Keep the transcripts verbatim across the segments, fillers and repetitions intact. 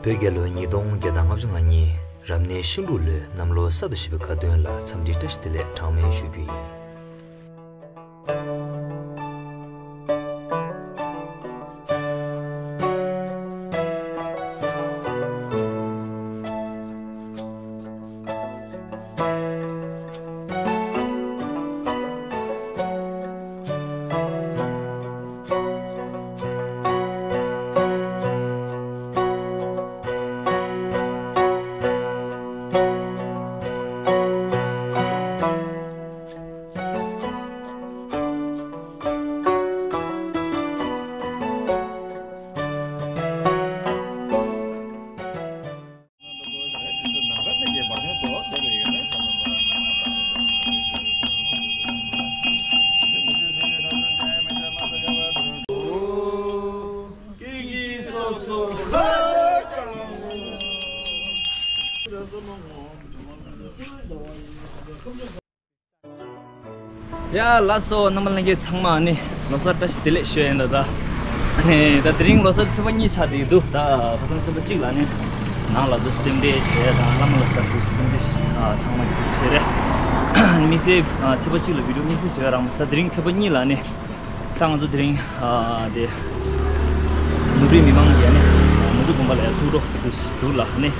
བོད་རྒྱལ་ལོ་ཉིས་སྟོང་བརྒྱ་དང་ལྔ་བཅུ་ང་གཉིས་རབ་གནས་ཤིང་འབྲུག་ལོའི་གནམ་ལོ་གསར་དུ་བཞད་པའི་དགའ་སྟོན་ལ་འཚམས་འདྲི་བཀྲ་ཤིས་བདེ་ལེགས་གྲངས་མེད་ཞུ་རྒྱུ་ཡིན། ཡ་ལགས་སོ། རྣམ་པ་ལྷན་རྒྱས་ཚང་མ་ནི་ལོ་གསར་བཀྲ་ཤིས་བདེ་ལེགས་ཞུ་ཡིན་ད། ད་ནི་ད་དེ་རིང་ལོ་གསར་ཚེས་པ་གཉིས་ཆགས་བསྡད་འདུག་ད་ཁ་སང་ཚེས་པ་གཅིག་ལ་ནི་ནང་ལ་དུ་རྟེན་འབྲེལ་བྱས་དང་བླ་མ་ལ་ས་དུ་སེམས་ཅན་ཚང་མ་གི་དུ་བྱས་རེད། དམིགས་བསལ་ཚེས་པ་གཅིག་ལ་བི་ཌིའོ་དམིགས་བསལ་བཟོ་ཡ་རག་མ་སོང་། ད་དེ་རིང་ཚེས་པ་གཉིས་ལ་ནི་ད་ང་ཚོ་དེ་རིང་ཨ་དེ་ནུབ་རིའི་མི་མང་གིས་ནི་ནུབ་རི་དགོན་པ་ལ་ཡ་ཐུགས་སྤྲོ་དུ་འདུག་ལ་ནི།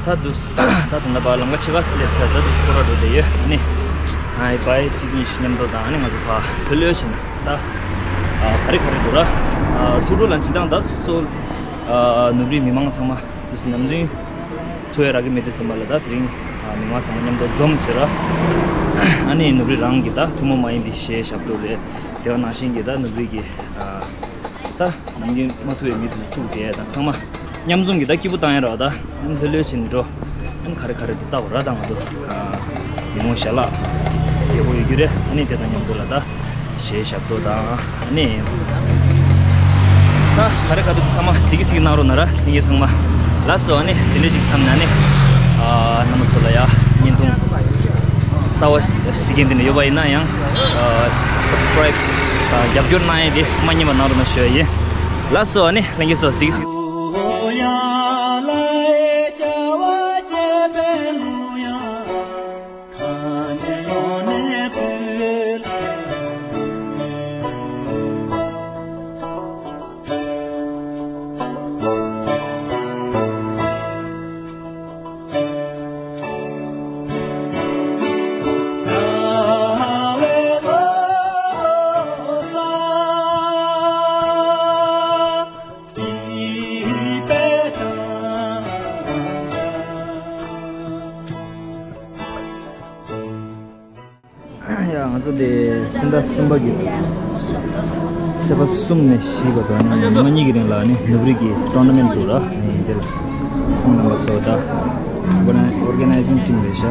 ད་དུ་ད་དུ་ད་བ་ལམ་ཁ་ཆེ་ཁ་སི་ལེ་ས་ད་དུ་སྐོར་ར་འགྲོ་བསྡད་ཡོད་ནི། ཨ་ཡི་བ་ཡི་གཅིག་གཉིས་ཤིག་མཉམ་དུ་དང་ནི་ང་ཚོ་བ་ལྷོད་ལྷོད་བྱས་ནས་ད་ཨ་ག་རེ་ག་རེ་འགྲོ་ར། ཨ་ཐུགས་སྤྲོ་ལ་སྤྱི་བཏང་ད་གཙོ་ཨ་ནུབ་རིའི་མི་མང་ཚང་མ་དུ་ནམ་རིང་ཐུ་ཡ་ར་གི་མེད་དུ་སེམས་པ་ལ་ད་དེ་རིང་ཨ་མི་མང་ཚང་མ་མཉམ་དུ་འཛོམས་བྱས་ར། ཨ་ནི་ནུབ་རི་རང་གི་ད་ཐུན་མོང་མ་ཡིན་པའི་གཞས་ཞབས་བྲོ་རེད། དེ་བ་ནང་བཞིན་གྱི་ད་ནུབ་རི་གི་ཨ་ད་ནམ་རྒྱུན་མ་ཐུག་པའི་མི་དེ་ཚོ་ཐུག་བསྡད་དང་ཚང་མ་མཉམ་འཛོམས་ཀྱི་ད་སྐྱིད་པོ་བཏང་ཡ་ར་བ་ད་ཨ་ནི་ལྷོད་ལྷོད་བྱས་ནས་འགྲོ། ཨ་ནི་ག་རེ་ག་རེ་དེ་ལྟ་བ་ར་ད་ང་ཚོ་ཨ་ཉིན་མོ་ཞལ་ལག་རྒྱས་པོ་ཡོད་རྒྱུ་རེད། ཨ་ནི་དེ་དང་མཉམ་དུ་ལ་ད་གཞས་ཞབས་བྲོ་དང་ཨ་ནི་ད་ག་རེ་ག་རེ་ཚང་མ་གཟིགས་གཟིགས་གནང་རོགས་གནང་ར་ལྷན་རྒྱས་ཚང་མ། ལགས་སོ། ཨ་ནི་དེ་འདྲ་ཞིག་མཚམས་ན་ནི་ཨ་རྣམ་པ་ཚོ་ལ་ཡ་བརྙན་ཐུང་གསར་བ་གཟིགས་མཁན་དེ་འདྲ་ཡོད་པ་ཡིན་ན་ཡང་ཨ་སབ་སི་ཀ་རའིབ་ཨ་རྒྱབ་སྐྱོར་གནང་ཡས་དེ་མ་བསྙེལ་བ་གནང་རོགས་གནང་ཞུ་ཡ་ཡིན། ལགས་སོ། ཨ་ནི་ལྷན་རྒྱས་ཚོ་གཟིགས་གཟིགས། ཡ་ང་ཚོ་དེ་ཕྱི་ཟླ་གསུམ་པ་གི་ཚེས་པ་གསུམ་ནས་བཞི་བར་དུ་ནི་ཉི་མ་གཉིས་ཀྱི་རིང་ལ་ནི་ནུབ་རི་གི་ཊོར་ན་མེན་ཊི་འདུག་ར། ནི་འདིར་ཁོང་རྣམ་པ་ཚོ་ད་ཨོར་ག་ནའི་ཛིང་ཊིམ་རེད་ཤག་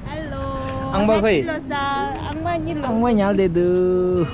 ཧེ་ལོ། ཨང་པ་ཁོས། ཧེ་པི་ལོ་སར། ཨང་པ་གཉིས་ལོ། ཨང་པ་ཉལ་བསྡད་འདུག་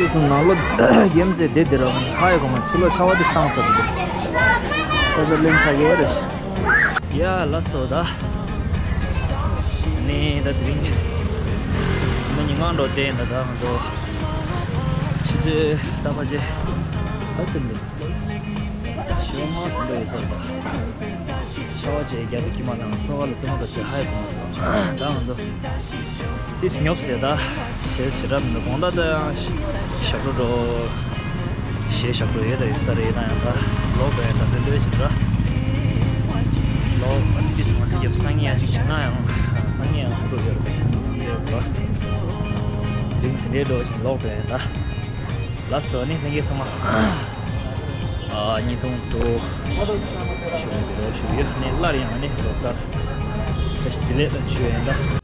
དེ་སོང་ནང་ལོ་རྒྱལ་མཚན་སྡེ་དེ་ར་ཧ་ཡ་གོ་མ་ཕྱི་ལོ་ཆ་བ་དེ་བཏང་ས་དེ། ས་ས་ལེན་ཆ་གི་བ་རེད། ཡ་ལ་སོ་ད། ནི་ད་དེ་རིང་ནི་མི་ཉི་ང་འགྲོ་དེ་ད་ད་ང་ཚོ་ཆུ་ཚོད་ད་ཕ་ཆེ་ད་ཚོད་འདི་ཞི་བ་མ་སུ་འགྲོ་ཡོད་ས་ད། ཆ་བ་ཆེ་རྒྱ་དེ་ཀི་མ་ནང་ཐོ་བ་ལ་ཙེ་མ་ད་ཆེ་ཧ་ཡ་གོ་མ་སོང་ད་ང་ཚོ། ཏིས་ཉོབ་ཟེར་ད། ཞེས་ཞེ་རབ་མི་གོང་ད་ད་ཡང་ཞབས་བྲོ་འགྲོ། ཞེས་ཞབས་བྲོ་ཡོད་ད་ཡོད་ས་རེད་ད་ཡང་ད་ལོག་པའི་ད་ལོས་ལོས་ཟེར་ད། ལོག་ཨ་ནི་ཏིས་ང་ཚོ་རྒྱབ་སང་ཉིན་ཡང་ཅིག་བྱེད་ན་ཡང་སང་ཉིན་ཡང་འགྲོ་ཡོད་རེད་ཡོད་པ། དེ་འདྲའི་འགྲོ་བཞིན་ལོག་པའི་ད། ལ་སོ་ནི་ལྷན་རྒྱས་ཚང་མ། ཨ་ཉིས་སྟོང་དྲུག་ཞུ་ཡིན་པའི་ལོ་ཞུ་ཡོད་ནི་སླར་ཡང་ནི་ལོ་གསར་བཀྲ་ཤིས་བདེ་ལེགས་ལ་ཞུ་ཡིན་ད།